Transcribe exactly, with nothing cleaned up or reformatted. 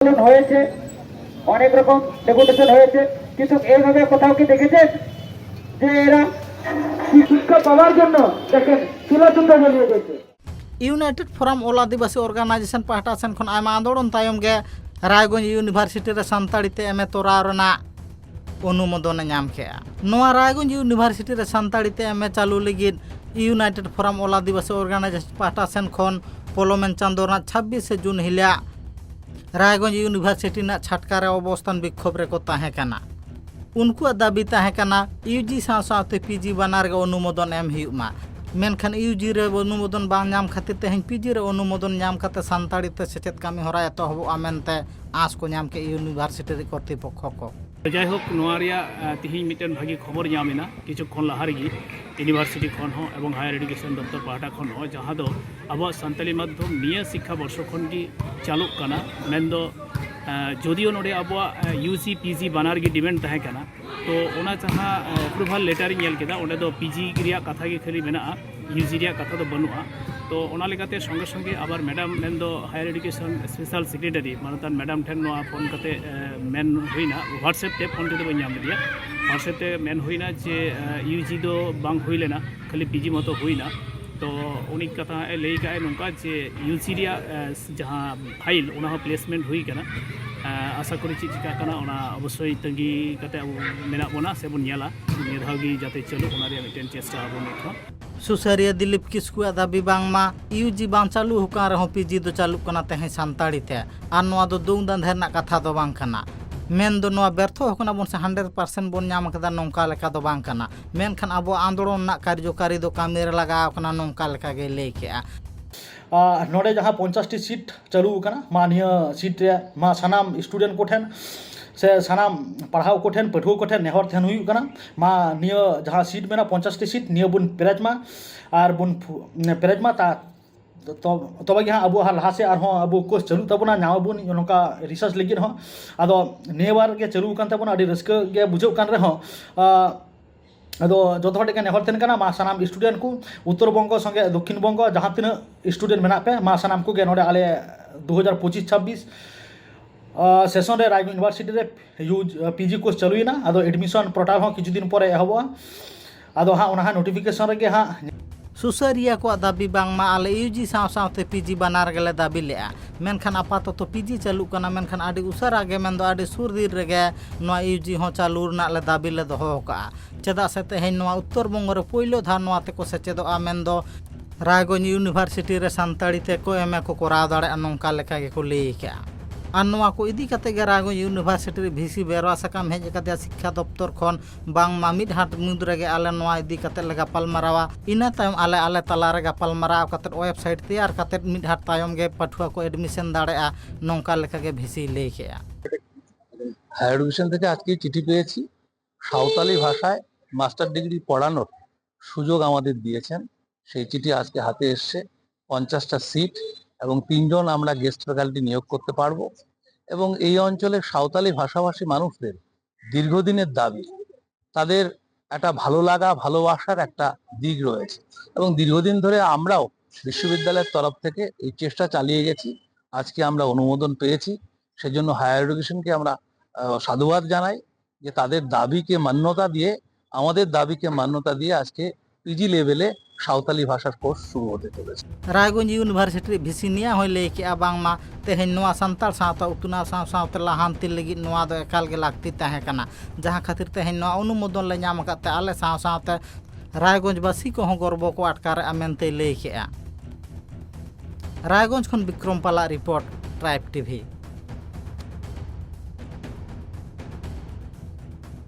আন্দোলন হয়েছে, অনেক রকম ডেপুটেশন হয়েছে, কিন্তু এইভাবে কোথাও কি দেখেছেন যে এরা কি শিক্ষা পাওয়ার জন্য দেখেন চুলাচুদ্ধা জ্বালিয়ে দিয়েছে? ᱤᱭᱩᱱᱟᱭᱴᱮᱰ ᱯᱷᱳᱨᱟᱢ ᱚᱞ ᱟᱹᱫᱤᱵᱟᱹᱥᱤ ᱚᱨᱜᱟᱱᱟᱭᱡᱮᱥᱚᱱ ᱯᱟᱦᱴᱟ ᱥᱮᱱ ᱠᱷᱚᱱ ᱟᱭᱢᱟ ᱟᱱᱫᱳᱲᱚᱱ ᱛᱟᱭᱚᱢ ᱜᱮ ᱨᱟᱭᱜᱚᱸᱡᱽ ᱤᱭᱩᱱᱤᱵᱷᱟᱨᱥᱤᱴᱤ ᱨᱮ ᱥᱟᱱᱛᱟᱲᱤ ᱛᱮ ᱮᱢ ᱮ ᱛᱚᱨᱟᱣ ᱨᱮᱱᱟᱜ ᱚᱱᱩᱢᱳᱫᱚᱱ ᱮ ᱧᱟᱢ ᱠᱮᱫᱼᱟ᱾ ᱱᱚᱣᱟ ᱨᱟᱭᱜᱚᱸᱡᱽ ᱤᱭᱩᱱᱤᱵᱷᱟᱨᱥᱤᱴᱤ ᱨᱮ ᱥᱟᱱᱛᱟᱲᱤ ᱛᱮ ᱮᱢ ᱮ ᱪᱟᱹᱞᱩ ᱞᱟᱹᱜᱤᱫ ᱤᱭᱩᱱᱟᱭᱴᱮᱰ ᱯᱷᱳᱨᱟᱢ ᱚᱞ ᱟᱹᱫᱤᱵᱟᱹᱥᱤ ᱚᱨᱜᱟᱱᱟᱭᱡᱮᱥᱚᱱ ᱯᱟᱦᱴᱟ ᱥᱮᱱ ᱠᱷᱚᱱ ᱯᱚᱞᱚᱢᱮᱱ ᱪᱟᱸᱫᱳ ᱨᱮᱱᱟᱜ ᱪᱷᱟᱵᱵᱤᱥᱮ ᱡᱩᱱ ᱦᱤᱞᱳᱜ ᱨᱟᱭᱜᱚᱸᱡᱽ ᱤᱭᱩᱱᱤᱵᱷᱟᱨᱥᱤᱴᱤ ᱨᱮᱱᱟᱜ ᱪᱷᱟᱴᱠᱟ ᱨᱮ ᱚᱵᱚᱥᱛᱟᱱ ᱵᱤᱠᱠᱷᱳᱵ ᱨᱮᱠᱚ ᱛᱟᱦᱮᱸ ᱠᱟᱱᱟ᱾ ᱩᱱᱠᱩᱣᱟᱜ ᱫᱟᱹᱵᱤ ᱛᱟᱦᱮᱸ ᱠᱟᱱᱟ ᱤᱭᱩ ᱡᱤ ᱥᱟᱶ ᱥᱟᱶᱛᱮ ᱯᱤ ᱡᱤ ᱵᱟᱱᱟᱨ ᱜᱮ ᱚᱱᱩᱢᱳᱫᱚᱱ ᱮᱢ ᱦᱩᱭᱩᱜ ᱢᱟ, ᱢᱮᱱᱠᱷᱟᱱ ᱤᱭᱩ ᱡᱤ ᱨᱮ ᱚᱱᱩᱢᱳᱫᱚᱱ ᱵᱟᱝ ᱧᱟᱢ ᱠᱷᱟᱹᱛᱤᱨ ᱛᱮᱦᱮᱧ ᱯᱤ ᱡᱤ ᱨᱮ ᱚᱱᱩᱢᱳᱫᱚᱱ ᱧᱟᱢ ᱠᱟᱛᱮ ᱥᱟᱱᱛᱟᱲᱤ ᱛᱮ ᱥᱮᱪᱮᱫ ᱠᱟᱹᱢᱤ ᱦᱚᱨᱟ ᱮᱛᱚᱦᱚᱵᱚᱜᱼᱟ ᱢᱮᱱᱛᱮ ᱟᱸᱥ ᱠᱚ ᱧᱟᱢ ᱠᱮᱫ ᱤᱭᱩᱱᱤᱵᱷᱟᱨᱥᱤᱴᱤ ᱨᱮ ᱠᱚᱨᱛᱨᱤᱯᱚᱠᱠᱷᱚ ᱠᱚ᱾ ᱡᱟᱭᱦᱳᱠ, ᱱᱚᱣᱟ ᱨᱮᱭᱟᱜ ᱟᱸ, ᱛᱤᱦᱤᱧ ᱢᱤᱫᱴᱮᱱ ᱵᱷᱟᱹᱜᱤ ᱠᱷᱚᱵᱚᱨ ᱧᱟᱢ ᱮᱱᱟ ᱠᱤᱪᱷᱩ ᱠᱷᱚᱱ ᱞᱟᱦᱟ ᱨᱮᱜᱮ ᱤᱭᱩᱱᱤᱵᱷᱟᱨᱥᱤᱴᱤ ᱠᱷᱚᱱ ᱦᱚᱸ ᱮᱵᱚᱝ ᱦᱟᱭᱟᱨ ᱮᱰᱩᱠᱮᱥᱚᱱ ᱫᱚᱯᱛᱚᱨ ᱯᱟᱦᱴᱟ ᱠᱷᱚᱱ ᱦᱚᱸ, ᱡᱟᱦᱟᱸ ᱫᱚ ᱟᱵᱚᱣᱟᱜ ᱥᱟᱱᱛᱟᱞᱤ ᱢᱟᱫᱽᱫᱷᱚᱢ ᱱᱤᱭᱟᱹ ᱥᱤᱠᱠᱷᱟ ᱵᱚᱨᱥᱚ ᱠᱷᱚᱱ ᱜᱮ ᱪᱟᱹᱞᱩᱜ ᱠᱟᱱᱟ᱾ ᱢᱮᱱᱫᱚ ᱟᱸ, ᱡᱳᱫᱤᱭᱳ ᱱᱚᱰᱮ ᱟᱵᱚᱣᱟᱜ ᱤᱭᱩ ᱡᱤ ᱯᱤ ᱡᱤ ᱵᱟᱱᱟᱨ ᱜᱮ ᱰᱤᱢᱮᱱᱰ ᱛᱟᱦᱮᱸ ᱠᱟᱱᱟ, ᱛᱚ ᱚᱱᱟ ᱡᱟᱦᱟᱸ ᱮᱯᱨᱩᱵᱷᱟᱞ ᱞᱮᱴᱟᱨ ᱤᱧ ᱧᱮᱞ ᱠᱮᱫᱟ, ᱚᱸᱰᱮ ᱫᱚ ᱯᱤ ᱡᱤ ᱨᱮᱭᱟᱜ ᱠᱟᱛᱷᱟ ᱜᱮ ᱠᱷᱟᱹᱞᱤ ᱢᱮᱱᱟᱜᱼᱟ, ᱤᱭᱩ ᱡᱤ ᱨᱮᱭᱟᱜ ᱠᱟᱛᱷᱟ ᱫᱚ ᱵᱟᱹᱱᱩᱜᱼᱟ᱾ ᱛᱚ ᱚᱱᱟ ᱞᱮᱠᱟᱛᱮ ᱥᱚᱸᱜᱮ ᱥᱚᱸᱜᱮ ᱟᱵᱟᱨ ᱢᱮᱰᱟᱢ ᱢᱮᱱᱫᱚ ᱦᱟᱭᱟᱨ ᱮᱰᱩᱠᱮᱥᱚᱱ ᱥᱯᱮᱥᱟᱞ ᱥᱮᱠᱨᱮᱴᱟᱨᱤ ᱢᱟᱱᱚᱛᱟᱱ ᱢᱮᱰᱟᱢ ᱴᱷᱮᱱ ᱱᱚᱣᱟ ᱯᱷᱳᱱ ᱠᱟᱛᱮ ᱮ, ᱢᱮᱱ ᱦᱩᱭᱱᱟ, WhatsApp ᱛᱮ, ᱯᱷᱳᱱ ᱛᱮᱫᱚ ᱵᱟᱹᱧ ᱧᱟᱢ ᱞᱮᱫᱮᱭᱟ, WhatsApp ᱛᱮ ᱢᱮᱱ ᱦᱩᱭᱱᱟ ᱡᱮ ᱤᱭᱩ ᱡᱤ ᱫᱚ ᱵᱟᱝ ᱦᱩᱭ ᱞᱮᱱᱟ, ᱠᱷᱟᱹᱞᱤ ᱯᱤ ᱡᱤ ᱢᱚᱛᱚ ᱦᱩᱭᱱᱟ᱾ ᱛᱚ ᱩᱱᱤ ᱠᱟᱛᱷᱟ ᱮ ᱞᱟᱹᱭ ᱠᱟᱜᱼᱟᱭ ᱱᱚᱝᱠᱟ ᱡᱮ ᱤᱭᱩ ᱡᱤ ᱨᱮᱭᱟᱜ ᱮ, ᱡᱟᱦᱟᱸ ᱯᱷᱟᱭᱤᱞ, ᱚᱱᱟ ᱦᱚᱸ ᱯᱞᱮᱥᱢᱮᱱᱴ ᱦᱩᱭ ᱠᱟᱱᱟ᱾ ᱮ, ᱟᱥᱟ ᱠᱚᱨᱤ ᱪᱮᱫ ᱪᱤᱠᱟᱹᱜ ᱠᱟᱱᱟ, ᱚᱱᱟ ᱚᱵᱚᱥᱥᱳᱭ ᱛᱟᱺᱜᱤ ᱠᱟᱛᱮ ᱟᱵᱚ ᱢᱮᱱᱟᱜ ᱵᱚᱱᱟ ᱥᱮᱵᱚᱱ ᱧᱮᱞᱟ᱾ ᱱᱤᱭᱟᱹ ᱫᱷᱟᱣ ᱜᱮ ᱡᱟᱛᱮ ᱪᱟᱹᱞᱩᱜ, ᱚᱱᱟ ᱨᱮᱭᱟᱜ ᱢᱤᱫᱴᱮᱱ ᱪᱮᱥᱴᱟ ᱟᱵᱚ ᱱᱤᱛ ᱦᱚᱸ᱾ ᱥᱩᱥᱟᱹᱨᱤᱭᱟᱹ ᱫᱤᱞᱤᱯ ᱠᱤᱥᱠᱩᱣᱟᱜ ᱫᱟᱹᱵᱤ ᱵᱟᱝᱢᱟ ᱤᱭᱩ ᱡᱤ ᱵᱟᱝ ᱪᱟᱹᱞᱩ ᱟᱠᱟᱱ ᱨᱮᱦᱚᱸ ᱯᱤ ᱡᱤ ᱫᱚ ᱪᱟᱹᱞᱩᱜ ᱠᱟᱱᱟ ᱛᱮᱦᱮᱧ ᱥᱟᱱᱛᱟᱲᱤ ᱛᱮ, ᱟᱨ ᱱᱚᱣᱟ ᱫᱚ ᱫᱩᱝ ᱫᱟᱸᱫᱷᱮ ᱨᱮᱱᱟᱜ ᱠᱟᱛᱷᱟ ᱫᱚ ᱵᱟᱝ ᱠᱟᱱᱟ᱾ ᱢᱮᱱᱫᱚ ᱱᱚᱣᱟ ᱵᱮᱨᱛᱷᱚ ᱟᱠᱟᱱᱟ ᱵᱚᱱ ᱥᱮ ᱦᱟᱱᱰᱨᱮᱰ ᱯᱟᱨᱥᱮᱱᱴ ᱵᱚᱱ ᱧᱟᱢ ᱟᱠᱟᱫᱟ, ᱱᱚᱝᱠᱟ ᱞᱮᱠᱟ ᱫᱚ ᱵᱟᱝ ᱠᱟᱱᱟ᱾ ᱢᱮᱱᱠᱷᱟᱱ ᱟᱵᱚᱣᱟᱜ ᱟᱱᱫᱳᱲᱚᱱ ᱨᱮᱱᱟᱜ ᱠᱟᱨᱡᱚᱠᱟᱨᱤ ᱫᱚ ᱠᱟᱹᱢᱤ ᱨᱮ ᱞᱟᱜᱟᱣ ᱟᱠᱟᱱᱟ, ᱱᱚᱝᱠᱟ ᱞᱮᱠᱟ ᱜᱮᱭ ᱞᱟᱹᱭ ᱠᱮᱜᱼᱟ᱾ ᱟᱨ ᱱᱚᱰᱮ ᱡᱟᱦᱟᱸ ᱯᱚᱧᱪᱟᱥᱴᱤ ᱥᱤᱴ ᱪᱟᱹᱞᱩ ᱟᱠᱟᱱᱟ, ᱢᱟ ᱱᱤᱭᱟᱹ ᱥᱤᱴ ᱨᱮ ᱢᱟ ᱥᱟᱱᱟᱢ ᱥᱴᱩᱰᱮᱱᱴ ᱠᱚᱴᱷᱮᱱ ᱥᱮ ᱥᱟᱱᱟᱢ ᱯᱟᱲᱦᱟᱣ ᱠᱚᱴᱷᱮᱱ, ᱯᱟᱹᱴᱷᱩᱣᱟᱹ ᱠᱚᱴᱷᱮᱱ ᱱᱮᱦᱚᱨ ᱛᱟᱦᱮᱱ ᱦᱩᱭᱩᱜ ᱠᱟᱱᱟ, ᱢᱟ ᱱᱤᱭᱟᱹ ᱡᱟᱦᱟᱸ ᱥᱤᱴ ᱢᱮᱱᱟᱜᱼᱟ ᱯᱚᱧᱪᱟᱥᱴᱤ ᱥᱤᱴ, ᱱᱤᱭᱟᱹ ᱵᱚᱱ ᱯᱮᱨᱮᱡᱽ ᱢᱟ ᱟᱨ ᱵᱚᱱ ᱯᱷᱩ-, ᱯᱮᱨᱮᱡᱽ ᱢᱟ᱾ ᱛᱟ ᱛᱚ-, ᱛᱚᱵᱮ ᱜᱮ ᱦᱟᱸᱜ ᱟᱵᱚ ᱦᱟᱸᱜ ᱞᱟᱦᱟ ᱥᱮᱫ ᱟᱨᱦᱚᱸ ᱟᱵᱚ ᱠᱳᱨᱥ ᱪᱟᱹᱞᱩᱜ ᱛᱟᱵᱚᱱᱟ, ᱧᱟᱢ ᱟᱵᱚᱱ ᱱᱚᱝᱠᱟ ᱨᱤᱥᱟᱨᱪ ᱞᱟᱹᱜᱤᱫ ᱦᱚᱸ᱾ ᱟᱫᱚ ᱱᱤᱭᱟᱹ ᱵᱟᱨ ᱜᱮ ᱪᱟᱹᱞᱩ ᱟᱠᱟᱱ ᱛᱟᱵᱚᱱᱟ, ᱟᱹᱰᱤ ᱨᱟᱹᱥᱠᱟᱹ ᱜᱮ ᱵᱩᱡᱷᱟᱹᱜ ᱠᱟᱱ ᱨᱮᱦᱚᱸ, ᱟᱸ, ᱟᱫᱚ ᱡᱚᱛᱚ ᱦᱚᱲ ᱴᱷᱮᱱ ᱜᱮ ᱱᱮᱦᱚᱨ ᱛᱟᱦᱮᱱ ᱠᱟᱱᱟ, ᱢᱟ ᱥᱟᱱᱟᱢ ᱥᱴᱩᱰᱮᱱᱴ ᱠᱚ ᱩᱛᱛᱚᱨ ᱵᱚᱝᱜᱚ ᱥᱚᱸᱜᱮ ᱫᱚᱠᱠᱷᱤᱱ ᱵᱚᱝᱜᱚ ᱡᱟᱦᱟᱸ ᱛᱤᱱᱟᱹᱜ ᱥᱴᱩᱰᱮᱱᱴ ᱢᱮᱱᱟᱜ ᱯᱮ, ᱢᱟ ᱥᱟᱱᱟᱢ ᱠᱚᱜᱮ ᱱᱚᱰᱮ ᱟᱞᱮ ᱫᱩ ᱦᱟᱡᱟᱨ ᱯᱚᱸᱪᱤᱥ ᱪᱷᱟᱵᱵᱤᱥ ᱥᱮᱥᱚᱱ ᱨᱮ ᱨᱟᱭᱜᱚᱸᱡᱽ ᱤᱭᱩᱱᱤᱵᱷᱟᱨᱥᱤᱴᱤ ᱨᱮ ᱭᱩ ᱯᱤᱡᱤ ᱠᱳᱨᱥ ᱪᱟᱹᱞᱩᱭᱮᱱᱟ᱾ ᱟᱫᱚ ᱮᱰᱢᱤᱥᱚᱱ ᱯᱳᱨᱴᱟᱞ ᱦᱚᱸ ᱠᱤᱪᱷᱩ ᱫᱤᱱ ᱯᱚᱨᱮ ᱮᱦᱚᱵᱚᱜᱼᱟ᱾ ᱟᱫᱚ ᱦᱟᱸᱜ ᱚᱱᱟ ᱦᱟᱸᱜ ᱱᱳᱴᱤᱯᱷᱤᱠᱮᱥᱚᱱ ᱨᱮᱜᱮ ᱦᱟᱸᱜ᱾ ᱥᱩᱥᱟᱹᱨᱤᱭᱟᱹ ᱠᱚᱣᱟᱜ ᱫᱟᱹᱵᱤ ᱵᱟᱝᱢᱟ ᱟᱞᱮ ᱭᱩᱡᱤ ᱥᱟᱶ ᱥᱟᱶᱛᱮ ᱯᱤᱡᱤ ᱵᱟᱱᱟᱨ ᱜᱮᱞᱮ ᱫᱟᱹᱵᱤ ᱞᱮᱫᱼᱟ, ᱢᱮᱱᱠᱷᱟᱱ ᱟᱯᱟᱛᱚᱛᱚ ᱯᱤᱡᱤ ᱪᱟᱹᱞᱩᱜ ᱠᱟᱱᱟ, ᱢᱮᱱᱠᱷᱟᱱ ᱟᱹᱰᱤ ᱩᱥᱟᱹᱨᱟ ᱜᱮ, ᱢᱮᱱᱫᱚ ᱟᱹᱰᱤ ᱥᱩᱨ ᱫᱤᱱ ᱨᱮᱜᱮ ᱱᱚᱣᱟ ᱭᱩᱡᱤ ᱦᱚᱸ ᱪᱟᱹᱞᱩ ᱨᱮᱱᱟᱜ ᱞᱮ ᱫᱟᱹᱵᱤ ᱞᱮ ᱫᱚᱦᱚ ᱟᱠᱟᱫᱼᱟ᱾ ᱪᱮᱫᱟᱜ ᱥᱮ ᱛᱮᱦᱮᱧ ᱱᱚᱣᱟ ᱩᱛᱛᱚᱨ ᱵᱚᱝᱜᱚ ᱨᱮ ᱯᱳᱭᱞᱳ ᱫᱷᱟᱣ ᱱᱚᱣᱟ ᱛᱮᱠᱚ ᱥᱮᱪᱮᱫᱚᱜᱼᱟ, ᱢᱮᱱᱫᱚ ᱨᱟᱭᱜᱚᱸᱡᱽ ᱤᱭᱩᱱᱤᱵᱷᱟᱨᱥᱤᱴᱤ ᱨᱮ ᱥᱟᱱᱛᱟᱲᱤ ᱛᱮᱠᱚ ᱮᱢ ᱮ ᱠᱚ ᱠᱚᱨᱟᱣ ᱫᱟᱲᱮᱭᱟᱜᱼᱟ, ᱱᱚᱝᱠᱟ ᱞᱮᱠᱟ ᱜᱮᱠᱚ ᱞᱟᱹᱭ ᱠᱮᱜᱼᱟ᱾ ᱟᱨ ᱱᱚᱣᱟ ᱠᱚ ᱤᱫᱤ ᱠᱟᱛᱮ ᱜᱮ ᱨᱟᱭᱜᱚᱸᱡᱽ ᱤᱭᱩᱱᱤᱵᱷᱟᱨᱥᱤᱴᱤ ᱨᱮ ᱵᱷᱤᱥᱤ ᱵᱮᱣᱨᱟ ᱥᱟᱠᱟᱢ ᱦᱮᱡ ᱟᱠᱟᱫᱮᱭᱟ ᱥᱤᱠᱠᱷᱟ ᱫᱚᱯᱛᱚᱨ ᱠᱷᱚᱱ, ᱵᱟᱝᱢᱟ ᱢᱤᱫ ᱦᱟᱴ ᱢᱩᱫᱽ ᱨᱮᱜᱮ ᱟᱞᱮ ᱱᱚᱣᱟ ᱤᱫᱤ ᱠᱟᱛᱮ ᱞᱮ ᱜᱟᱯᱟᱞ ᱢᱟᱨᱟᱣᱟ᱾ ᱤᱱᱟᱹ ᱛᱟᱭᱚᱢ ᱟᱞᱮ ᱟᱞᱮ ᱛᱟᱞᱟ ᱨᱮ ᱜᱟᱯᱟᱞ ᱢᱟᱨᱟᱣ ᱠᱟᱛᱮ ᱳᱭᱮᱵᱽᱥᱟᱭᱤᱴ ᱛᱮᱭᱟᱨ ᱠᱟᱛᱮ ᱢᱤᱫ ᱦᱟᱴ ᱛᱟᱭᱚᱢ ᱜᱮ ᱯᱟᱹᱴᱷᱩᱣᱟᱹ ᱠᱚ ᱮᱰᱢᱤᱥᱚᱱ ᱫᱟᱲᱮᱭᱟᱜᱼᱟ, ᱱᱚᱝᱠᱟ ᱞᱮᱠᱟ ᱜᱮ ᱵᱷᱤᱥᱤᱭ ᱞᱟᱹᱭ ᱠᱮᱜᱼᱟ᱾ হায়ার এডুকেশন থেকে আজকে চিঠি পেয়েছি, সাঁওতালি ভাষায় মাস্টার ডিগ্রি পড়ানোর সুযোগ আমাদের দিয়েছেন। সেই চিঠি আজকে হাতে এসছে। পঞ্চাশটা সিট এবং তিনজন আমরা গেস্ট ফ্যাকাল্টি নিয়োগ করতে পারবো। এবং এই অঞ্চলের সাঁওতালি ভাষাভাষী মানুষদের দীর্ঘদিনের দাবি, তাদের একটা ভালো লাগা, ভালোবাসার একটা দিক রয়েছে। এবং দীর্ঘদিন ধরে আমরাও বিশ্ববিদ্যালয়ের তরফ থেকে এই চেষ্টা চালিয়ে গেছি। আজকে আমরা অনুমোদন পেয়েছি, সেজন্য হায়ার এডুকেশনকে আমরা আহ, সাধুবাদ জানাই যে তাদের দাবিকে মান্যতা দিয়ে, আমাদের দাবিকে মান্যতা দিয়ে আজকে পিজি লেভেলে সাঁওতালি ভাষার কোর্স শুরু হতে চলেছে। ᱨᱟᱭᱜᱚᱸᱡᱽ ᱤᱭᱩᱱᱤᱵᱷᱟᱨᱥᱤᱴᱤ ᱨᱮ ᱵᱷᱤᱥᱤ ᱱᱤᱭᱟ ᱦᱚᱸᱭ ᱞᱟᱹᱭ ᱠᱮᱜᱼᱟ, ᱵᱟᱝᱢᱟ ᱛᱮᱦᱮᱧ ᱱᱚᱣᱟ ᱥᱟᱱᱛᱟᱲ ᱥᱟᱶᱛᱟ ᱩᱛᱱᱟᱹᱣ ᱥᱟᱶ ᱥᱟᱶᱛᱮ ᱞᱟᱦᱟᱱᱛᱤ ᱞᱟᱹᱜᱤᱫ ᱱᱚᱣᱟ ᱫᱚ ᱮᱠᱟᱞ ᱜᱮ ᱞᱟᱹᱠᱛᱤ ᱛᱟᱦᱮᱸ ᱠᱟᱱᱟ, ᱡᱟᱦᱟᱸ ᱠᱷᱟᱹᱛᱤᱨ ᱛᱮᱦᱮᱧ ᱱᱚᱣᱟ ᱚᱱᱩᱢᱳᱫᱚᱱ ᱞᱮ ᱧᱟᱢ ᱟᱠᱟᱫ ᱛᱮ ᱟᱞᱮ ᱥᱟᱶ ᱥᱟᱶᱛᱮ ᱨᱟᱭᱜᱚᱸᱡᱽ ᱵᱟᱹᱥᱤ ᱠᱚᱦᱚᱸ ᱜᱚᱨᱵᱚ ᱠᱚ ᱟᱴᱠᱟᱨᱮᱜᱼᱟ ᱢᱮᱱᱛᱮᱭ ᱞᱟᱹᱭ ᱠᱮᱜᱼᱟ᱾ ᱨᱟᱭᱜᱚᱸᱡᱽ ᱠᱷᱚᱱ ᱵᱤᱠᱨᱚᱢ ᱯᱟᱞᱟᱜ ᱨᱤᱯᱳᱨᱴ, ᱴᱨᱟᱭᱤᱵᱽ ᱴᱤᱵᱷᱤ᱾